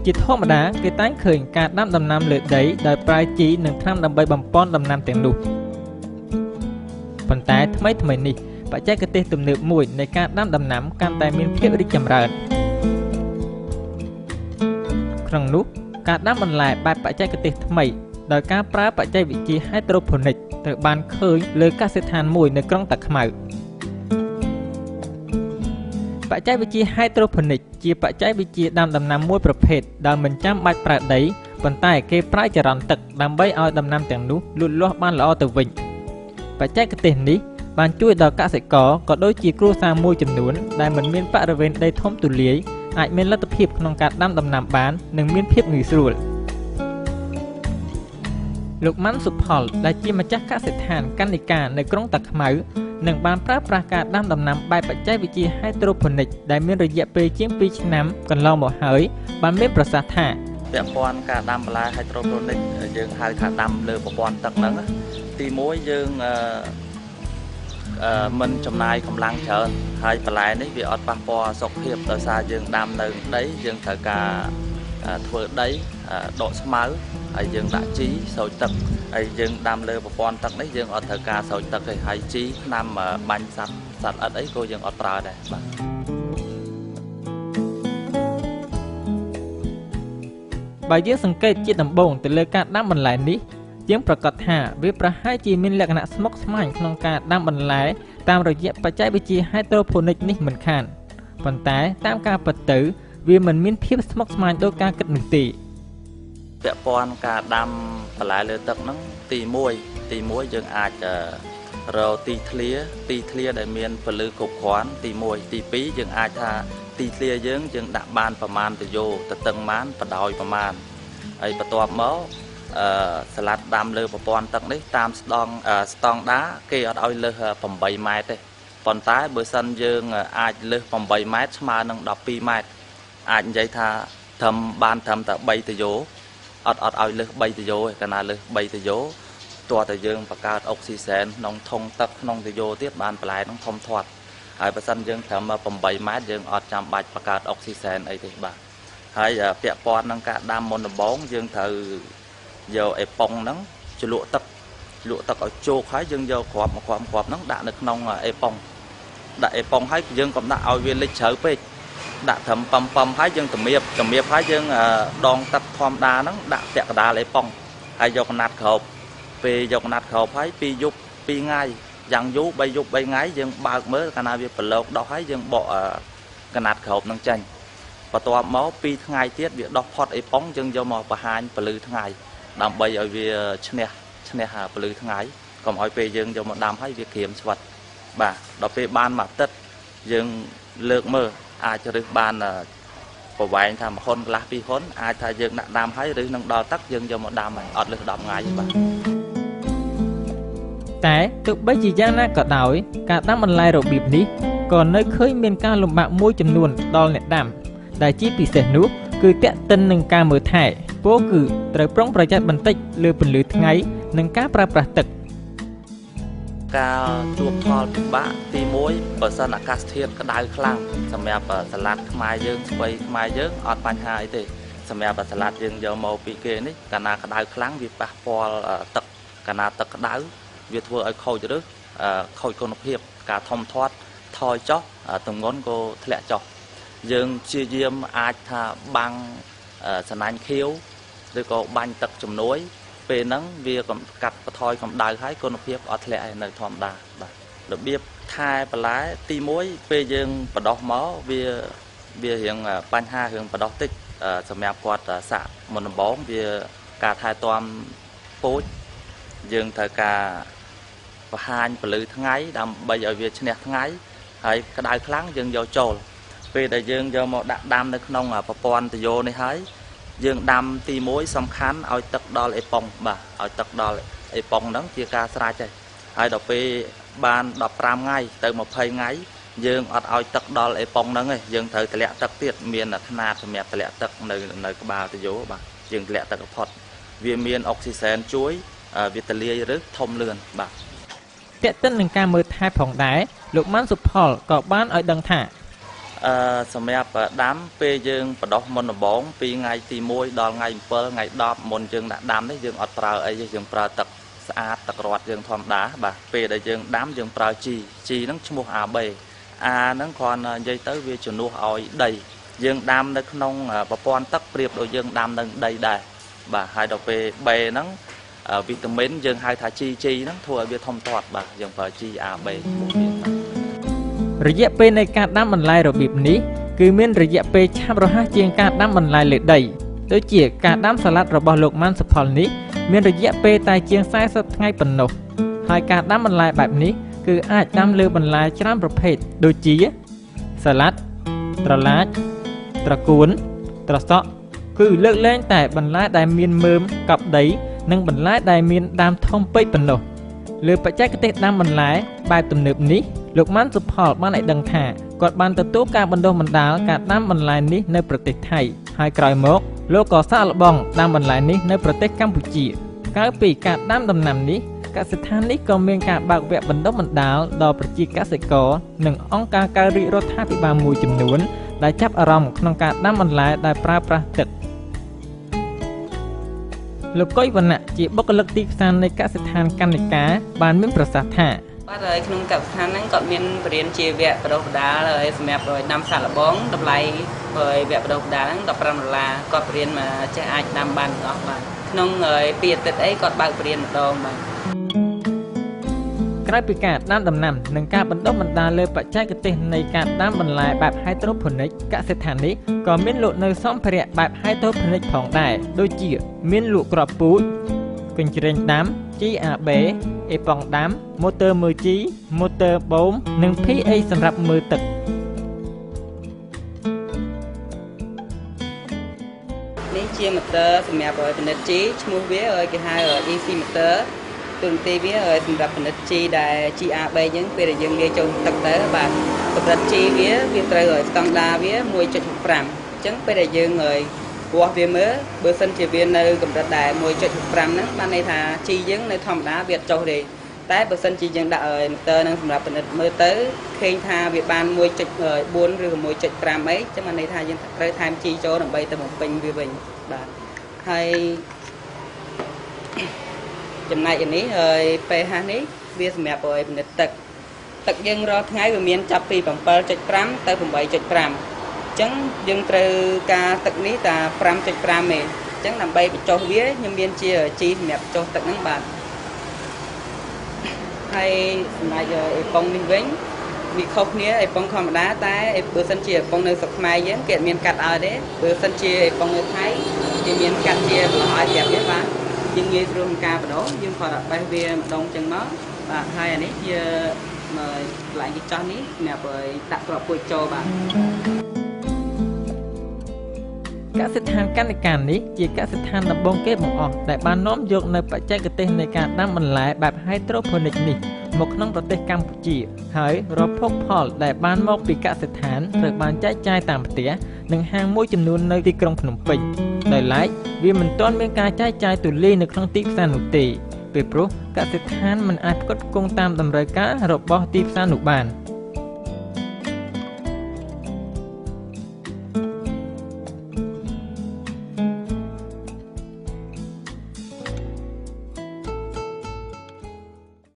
ជាធម្មតាគេតែងឃើញការដាំដំណាំលើដីដោយប្រើជីនិងថ្នាំដើម្បីបំប៉នដំណាំទាំងនោះប៉ុន្តែថ្មីៗនេះបច្ចេកទេសទំនើបមួយនៃការដាំដំណាំកាន់តែមានភាពរីកចម្រើនក្នុងនោះការដាំបន្លែបែបបច្ចេកទេសថ្មីដោយការប្រើបច្ចេកវិទ្យា Hydroponic ត្រូវបានឃើញលើកសិដ្ឋានមួយនៅក្រុងតាខ្មៅបច្ចេកវិទ្យា Hydroponic ជាបច្ចេកវិទ្យាដាំដំណាំមួយប្រភេទដែលមិនចាំបាច់ប្រើដីប៉ុន្តែគេប្រើចរន្តទឹកដើម្បីឲ្យដំណាំទាំងនោះលូតលាស់បានល្អទៅវិញបច្ចេកទេសនេះបានជួយដល់កសិករក៏ដូចជាគ្រួសារមួយចំនួនដែលមិនមានបរិវេណដីធំទូលាយអាចមានលទ្ធភាពក្នុងការដាំដំណាំបាននិងមានភាពងាយស្រួលលោកម៉ាន់សុផលដែលជាម្ចាស់កសិដ្ឋានកណ្ណិកានៅក្រុងតាខ្មៅនឹងបានប្រើប្រាស់ការដាំដំណាំបែបបច្ចេកវិទ្យា Hydroponic ដែលមានរយៈពេលជាង2ឆ្នាំកន្លងមកហើយបានមានប្រសាសន៍ថាពាក់ព័ន្ធការដាំបន្លែ Hydroponic យើងហៅថាដាំលើប្រព័ន្ធទឹកហ្នឹងទី1យើងមិនចំណាយកម្លាំងច្រើនហើយបន្លែនេះវាអត់ប៉ះពាល់សុខភាពដោយសារយើងដាំនៅដីយើងត្រូវការធ្វើដីដកស្មៅហើយយើងដាក់ជីស្រោចទឹកហើយយើងដាំលើប្រព័ន្ធទឹកនេះយើងអត់ត្រូវការស្រោចទឹកទេហើយជីថ្នាំបាញ់សត្វល្អិតអីក៏យើងអត់ប្រើដែរបាទបើយើងសង្កេតជាដំបូងទៅលើការដាំបន្លែនេះយើងប្រកាសថាវាប្រហែលជាមានលក្ខណៈស្មុគស្មាញក្នុងការដាំបន្លែតាមរយៈបច្ចេកវិទ្យា Hydroponic នេះមិនខានប៉ុន្តែតាមការពិតទៅវាមិនមានភាពស្មុគស្មាញដូចការគិតនោះទេពាក់ព័ន្ធការដាំបន្លែលើទឹកហ្នឹងទី1យើងអាចរកទីធ្លាដែលមានពន្លឺគ្រប់គ្រាន់ទី1ទី2យើងអាចថាទីធ្លាយើងដាក់បានប្រមាណតយោទៅតឹងបានបដោយប្រមាណហើយបន្ទាប់មកសាឡាត់ដាំលើប្រព័ន្ធទឹកនេះតាមស្តង់ដាគេអត់ឲ្យលើស8ម៉ែត្រទេប៉ុន្តែបើសិនយើងអាចលើស8ម៉ែត្រស្មើនឹង12ម៉ែត្រអាចនិយាយថាត្រឹមបានត្រឹមតែ3តយោអត់ឲ្យលើស3តយោទេកាលណាលើស3តយោទាល់តែយើងបង្កើតអុកស៊ីសែនក្នុងធុងទឹកក្នុងតយោទៀតបានបន្លែនឹងធំធាត់ហើយបើសិនយើងត្រឹម8ម៉ែត្រយើងអត់ចាំបាច់បង្កើតអុកស៊ីសែនអីទេបាទហើយពាក់ព័ន្ធនឹងការដាំមុនដំបូងយើងត្រូវយកអេប៉ុងហ្នឹងជ្រលក់ទឹកឲ្យជោកហើយយើងយកគ្រាប់មួយគ្រាប់ហ្នឹងដាក់នៅក្នុងអេប៉ុងដាក់អេប៉ុងហើយយើងកុំដាក់ឲ្យវាលិចជ្រៅពេកដាក់ត្រឹមប៉ំហើយយើងតម្រៀបហើយយើងដងទឹកធម្មតាហ្នឹងដាក់ពាក់កណ្ដាលអេប៉ុងហើយយកកណាត់គ្របពេលយកកណាត់គ្របហើយ2យប់2ថ្ងៃយ៉ាងយូរ3យប់3ថ្ងៃយើងបើកមើលកាលណាវាប្រឡូកដោះហើយយើងបកកណាត់គ្របហ្នឹងចេញបន្ទាប់មក2ថ្ងៃទៀតវាដោះផុតអេប៉ុងយើងយកមកបង្ហាញពលឺថ្ងៃដើម្បីឲ្យវាឈ្នះពលឺថ្ងៃកុំឲ្យពេលយើងយកមកដាំហើយវាក្រៀមស្វិតបាទដល់ពេលបានមួយអាទិត្យយើងលើកមើលអាចរើសបានប្រវែងថា1ហ៊ុនកន្លះ2ហ៊ុនអាចថាយើងដាក់ដាំហើយឬនឹងដល់ទឹកយើងយកមកដាំហើយអត់លើស10ថ្ងៃទេបាទតែទោះបីជាយ៉ាងណាក៏ដោយការដាំបន្លែរបៀបនេះក៏នៅឃើញមានការលំបាកមួយចំនួនដល់អ្នកដាំដែលជាពិសេសនោះគឺទាក់ទិននឹងការមើលថែពោលគឺត្រូវប្រុងប្រយ័ត្នបន្តិចលើពន្លឺថ្ងៃនិងការប្រើប្រាស់ទឹកការជួបផលពិបាកទី1បើសិនអាកាសធាតុក្តៅខ្លាំងសម្រាប់សាឡាត់ខ្មែរយើងស្ពៃខ្មែរយើងអត់បញ្ហាអីទេសម្រាប់សាឡាត់យើងយកមកពីគេនេះកាលណាក្តៅខ្លាំងវាប៉ះពាល់ទឹកកាលណាទឹកក្តៅវាធ្វើឲ្យខូចឫសខូចគុណភាពការធំធាត់ថយចុះទម្ងន់ក៏ធ្លាក់ចុះយើងព្យាយាមអាចថាបាំងសណាញ់ខៀវឬក៏បាញ់ទឹកជំនួយពេលហ្នឹងវាកាត់បន្ថយកម្ដៅហើយគុណភាពអត់ធ្លាក់ឯនៅធម្មតាបាទរបៀបថែបន្លែទី1ពេលយើងបដោះមកវារៀងបញ្ហារឿងបដោះតិចសម្រាប់គាត់សាក់មុនដំបូងវាការថែទាំពូជយើងត្រូវការបង្ហាញពលឺថ្ងៃដើម្បីឲ្យវាឈ្នះថ្ងៃហើយក្តៅខ្លាំងយើងយកចូលពេលដែលយើងយកមកដាក់ដាំនៅក្នុងប្រព័ន្ធតយោនេះហើយយើងដាំទី1សំខាន់ឲ្យទឹកដល់អេប៉ុងបាទឲ្យទឹកដល់អេប៉ុងហ្នឹងជាការស្រេចហើយដល់ពេលបាន15ថ្ងៃទៅ20ថ្ងៃយើងអត់ឲ្យទឹកដល់អេប៉ុងហ្នឹងទេយើងត្រូវតម្លាក់ទឹកទៀតមានຂະຫນាតសម្រាប់តម្លាក់ទឹកនៅក្បាលតយោបាទយើងតម្លាក់ទឹកផុតវាមានអុកស៊ីសែនជួយវាទលាយឬធំលឿនបាទទាក់ទិននឹងការមើលថែផងដែរលោកម៉ាន់សុផលក៏បានឲ្យដឹងថា សម្រាប់ដាំពេលយើងបដោះមុនដំបូងពីថ្ងៃទី1ដល់ថ្ងៃ7ថ្ងៃ10មុនយើងដាក់ដាំនេះយើងអត់ប្រើអីទេយើងប្រើទឹកស្អាតទឹករត់យើងធម្មតាបាទពេលដែលយើងដាំយើងប្រើជីជីហ្នឹងឈ្មោះ AB អាហ្នឹងគ្រាន់និយាយទៅវាជំនួសឲ្យដីយើងដាំនៅក្នុងប្រព័ន្ធទឹកប្រៀបដូចយើងដាំនៅដីដែរបាទហើយដល់ពេល B ហ្នឹងវីតាមីនយើងហៅថា GG ហ្នឹងធ្វើឲ្យវាធំធាត់បាទយើងប្រើ GAB ឈ្មោះវារយៈពេលនៃការដាំបន្លែរបៀបនេះគឺមានរយៈពេលឆាប់រហ័សជាងការដាំបន្លែលើដីដូចជាការដាំសាឡាត់របស់លោកម៉ាន់សុផលនេះមានរយៈពេលតែជាង40ថ្ងៃប៉ុណ្ណោះហើយការដាំបន្លែបែបនេះគឺអាចដាំលើបន្លែច្រើនប្រភេទដូចជាសាឡាត់ត្រឡាចត្រកួនត្រសក់គឺលើកលែងតែបន្លែដែលមានមើមកប់ដីនិងបន្លែដែលមានដើមធំពេកប៉ុណ្ណោះលើបច្ចេកទេសដាំបន្លែបែបទំនើបនេះលោកម៉ាន់សុផលបានឲ្យដឹងថាគាត់បានទទួលការបណ្ដុះបណ្ដាលការដាំបន្លែនេះនៅប្រទេសថៃហើយក្រោយមកលោកក៏សាកល្បងដាំបន្លែនេះនៅប្រទេសកម្ពុជាក្រៅពីការដាំដំណាំនេះកសិដ្ឋាននេះក៏មានការបើកវគ្គបណ្ដុះបណ្ដាលដល់ប្រជាកសិករនិងអង្គការក្រៅរាជរដ្ឋាភិបាលមួយចំនួនដែលចាប់អារម្មណ៍ក្នុងការដាំបន្លែដែលប្រើប្រាស់ទឹកលោកកុយវណ្ណៈជាបុគ្គលិកទីផ្សារនៃកសិដ្ឋានកណ្ណិកាបានមានប្រសាសន៍ថាបាទហើយក្នុងកសិដ្ឋានហ្នឹងគាត់មានបរិញ្ញាជាវគ្គបណ្ដុះបណ្ដាលហើយសម្រាប់ឲ្យដាំសាកល្បងតម្លៃហើយវគ្គបណ្ដុះបណ្ដាលហ្នឹង15ដុល្លារគាត់បរិញ្ញាមកចេះអាចដាំបានទាំងអស់បាទក្នុង2អាទិត្យអីគាត់បើកបរិញ្ញាម្ដងបាទក្រៅពីការដាំដំណាំនិងការបណ្ដុះបណ្ដាលលើបច្ចេកទេសនៃការដាំបន្លែបែប Hydroponic កសិដ្ឋាននេះក៏មានលក់នៅសម្ភារៈបែប Hydroponic ផងដែរដូចជាមានលក់គ្រាប់ពូជកញ្ជ្រែងដាំ GAB អេប៉ុងដាំម៉ូទ័រមើលជីម៉ូទ័របូមនិង pH សម្រាប់មើលទឹកនេះជាម៉ូទ័រសម្រាប់ឲ្យពិនិត្យជីឈ្មោះវាឲ្យគេហៅ EC motor ទូនទីវាឲ្យសម្រាប់ពិនិត្យជីដែល GAB យើងពេលដែលយើងលាយចូលទឹកទៅបាទកម្រិតជីវាត្រូវឲ្យស្តង់ដាវា 1.65 អញ្ចឹងពេលដែលយើងឲ្យវាស់វាមើលបើសិនជាវានៅកម្រិតដែល 1.65 ហ្នឹងបានន័យថាជីយើងនៅធម្មតាវាអត់ចុះទេតែបើសិនជាយើងដាក់ឲ្យម៉ូទ័រនឹងសម្រាប់ពិនិត្យមើលទៅឃើញថាវាបាន 1.4 ឬក៏ 1.5 អីចឹងបានន័យថាយើងត្រូវថែមជីចូលដើម្បីទៅបំពេញវាវិញបាទហើយចំណែកឯនេះហើយ pH នេះវាសម្រាប់ឲ្យពិនិត្យទឹកទឹកយើងរាល់ថ្ងៃវាមានចាប់ពី 7.5 ទៅ 8.5 អញ្ចឹងយើងត្រូវការទឹកនេះតែ 5.5 ទេអញ្ចឹងដើម្បីបញ្ចុះវាខ្ញុំមានជាជីសម្រាប់បញ្ចុះទឹកហ្នឹងបាទហើយសម្រាប់អេប៉ុងនេះវិញវាខុសគ្នាអេប៉ុងធម្មតាតែបើសិនជាអេប៉ុងនៅស្រុកខ្មែរយើងគេអត់មានកាត់ឲ្យទេបើសិនជាអេប៉ុងនៅថៃគេមានកាត់ជាបន្លោះឲ្យប្រាប់ទេបាទយើងងាយស្រួលក្នុងការបដូរយើងគ្រាន់តែបេះវាម្ដងចឹងមកបាទហើយអានេះជាកន្លែងគេចោះនេះសម្រាប់ឲ្យដាក់គ្រាប់ពូជចូលបាទកសិដ្ឋានកណ្ណិកានេះជាកសិដ្ឋានដំបូងគេបង្អស់ដែលបាននាំយកនៅបច្ចេកទេសនៃការដាំបន្លែបែប Hydroponic នេះមកក្នុងប្រទេសកម្ពុជាហើយរាល់ភោគផលដែលបានមកពីកសិដ្ឋានត្រូវបានចែកចាយតាមផ្ទះនិងហាងមួយចំនួននៅទីក្រុងភ្នំពេញដោយឡែកវាមិនទាន់មានការចែកចាយទូលាយនៅក្នុងទីផ្សារនោះទេពីព្រោះកសិដ្ឋានមិនអាចផ្គត់ផ្គង់តាមតម្រូវការរបស់ទីផ្សារនោះបាន។